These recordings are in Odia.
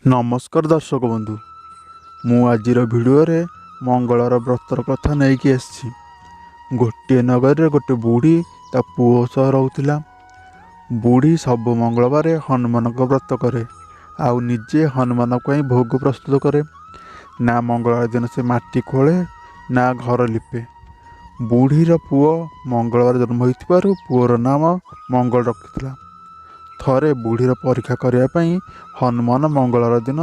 ନମସ୍କାର ଦର୍ଶକ ବନ୍ଧୁ, ମୁଁ ଆଜିର ଭିଡ଼ିଓରେ ମଙ୍ଗଳବାର ବ୍ରତର କଥା ନେଇକି ଆସିଛି। ଗୋଟିଏ ନଗରରେ ଗୋଟେ ବୁଢ଼ୀ ତା ପୁଅ ସହ ରହୁଥିଲା। ବୁଢ଼ୀ ସବୁ ମଙ୍ଗଳବାରେ ହନୁମାନଙ୍କ ବ୍ରତ କରେ ଆଉ ନିଜେ ହନୁମାନଙ୍କ ପାଇଁ ଭୋଗ ପ୍ରସ୍ତୁତ କରେ। ନା ମଙ୍ଗଳବାର ଦିନ ସେ ମାଟି ଖୋଳେ ନା ଘର ଲିପେ। ବୁଢ଼ୀର ପୁଅ ମଙ୍ଗଳବାର ଜନ୍ମ ହୋଇଥିବାରୁ ପୁଅର ନାମ ମଙ୍ଗଳ ରଖିଥିଲା। ଥରେ ବୁଢ଼ୀର ପରୀକ୍ଷା କରିବା ପାଇଁ ହନୁମାନ ମଙ୍ଗଳବାର ଦିନ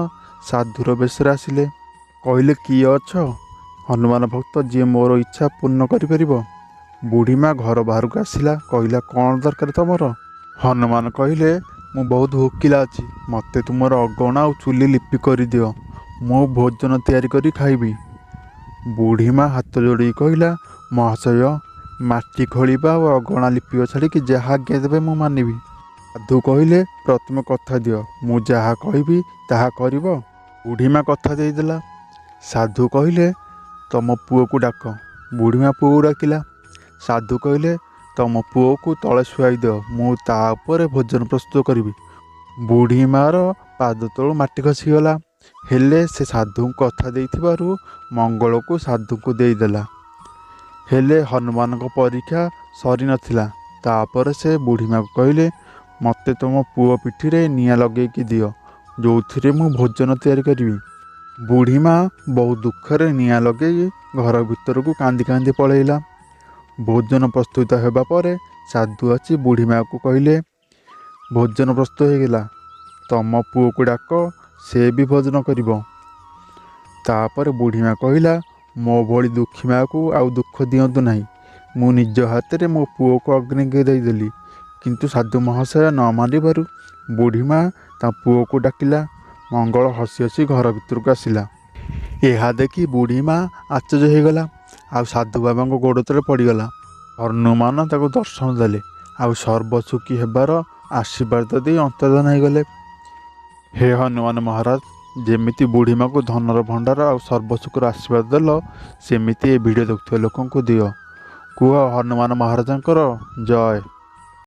ସାଧୁର ବେଶରେ ଆସିଲେ। କହିଲେ, କିଏ ଅଛ ହନୁମାନ ଭକ୍ତ ଯିଏ ମୋର ଇଚ୍ଛା ପୂର୍ଣ୍ଣ କରିପାରିବ? ବୁଢ଼ୀ ମା ଘର ବାହାରକୁ ଆସିଲା, କହିଲା, କ'ଣ ଦରକାର ତମର? ହନୁମାନ କହିଲେ, ମୁଁ ବହୁତ ଭୋକିଲା ଅଛି, ମୋତେ ତୁମର ଅଗଣା ଆଉ ଚୁଲି ଲିପି କରିଦିଅ, ମୁଁ ଭୋଜନ ତିଆରି କରି ଖାଇବି। ବୁଢ଼ୀ ମା ହାତ ଯୋଡ଼ିକି କହିଲା, ମହାଶୟ, ମାଟି ଖୋଳିବା ଆଉ ଅଗଣା ଲିପିବା ଛାଡ଼ିକି ଯାହା ଆଜ୍ଞା ଦେବେ ମୁଁ ମାନିବି। ସାଧୁ କହିଲେ, ପ୍ରଥମେ କଥା ଦିଅ, ମୁଁ ଯାହା କହିବି ତାହା କରିବ। ବୁଢ଼ୀମା କଥା ଦେଇଦେଲା। ସାଧୁ କହିଲେ, ତମ ପୁଅକୁ ଡାକ। ବୁଢ଼ୀମା ପୁଅକୁ ଡାକିଲା। ସାଧୁ କହିଲେ, ତମ ପୁଅକୁ ତଳେ ଶୁଆଇ ଦିଅ, ମୁଁ ତା ଉପରେ ଭୋଜନ ପ୍ରସ୍ତୁତ କରିବି। ବୁଢ଼ୀମାର ପାଦ ତଳୁ ମାଟି ଖସିଗଲା। ହେଲେ ସେ ସାଧୁଙ୍କୁ କଥା ଦେଇଥିବାରୁ ମଙ୍ଗଳକୁ ସାଧୁଙ୍କୁ ଦେଇଦେଲା। ହେଲେ ହନୁମାନଙ୍କ ପରୀକ୍ଷା ସରିନଥିଲା। ତାପରେ ସେ ବୁଢ଼ୀମାକୁ କହିଲେ, ମୋତେ ତୁମ ପୁଅ ପିଠିରେ ନିଆଁ ଲଗେଇକି ଦିଅ, ଯେଉଁଥିରେ ମୁଁ ଭୋଜନ ତିଆରି କରିବି। ବୁଢ଼ୀମା ବହୁ ଦୁଃଖରେ ନିଆଁ ଲଗେଇ ଘର ଭିତରକୁ କାନ୍ଦି କାନ୍ଦି ପଳେଇଲା। ଭୋଜନ ପ୍ରସ୍ତୁତ ହେବା ପରେ ସାଧୁ ଆସି ବୁଢ଼ୀମାକୁ କହିଲେ, ଭୋଜନ ପ୍ରସ୍ତୁତ ହୋଇଗଲା, ତମ ପୁଅକୁ ଡାକ, ସେ ବି ଭୋଜନ କରିବ। ତାପରେ ବୁଢ଼ୀମା କହିଲା, ମୋ ଭଳି ଦୁଃଖୀ ମାଆକୁ ଆଉ ଦୁଃଖ ଦିଅନ୍ତୁ ନାହିଁ, ମୁଁ ନିଜ ହାତରେ ମୋ ପୁଅକୁ ଅଗ୍ନିକି ଦେଇଦେଲି। କିନ୍ତୁ ସାଧୁ ମହାଶୟ ନ ମାନିବାରୁ ବୁଢ଼ୀମା ତା ପୁଅକୁ ଡାକିଲା। ମଙ୍ଗଳ ହସି ହସି ଘର ଭିତରକୁ ଆସିଲା। ଏହା ଦେଖି ବୁଢ଼ୀମା ଆଶ୍ଚର୍ଯ୍ୟ ହୋଇଗଲା ଆଉ ସାଧୁ ବାବାଙ୍କ ଗୋଡ଼ ତଳେ ପଡ଼ିଗଲା। ହନୁମାନ ତାକୁ ଦର୍ଶନ ଦେଲେ ଆଉ ସର୍ବସୁଖୀ ହେବାର ଆଶୀର୍ବାଦ ଦେଇ ଅନ୍ତର୍ଧାନ ହୋଇଗଲେ। ହେ ହନୁମାନ ମହାରାଜ, ଯେମିତି ବୁଢ଼ୀମାକୁ ଧନର ଭଣ୍ଡାର ଆଉ ସର୍ବସୁଖର ଆଶୀର୍ବାଦ ଦେଲ, ସେମିତି ଏ ଭିଡ଼ିଓ ଦେଖୁଥିବା ଲୋକଙ୍କୁ ଦିଅ। କୁହ ହନୁମାନ ମହାରାଜଙ୍କର ଜୟ।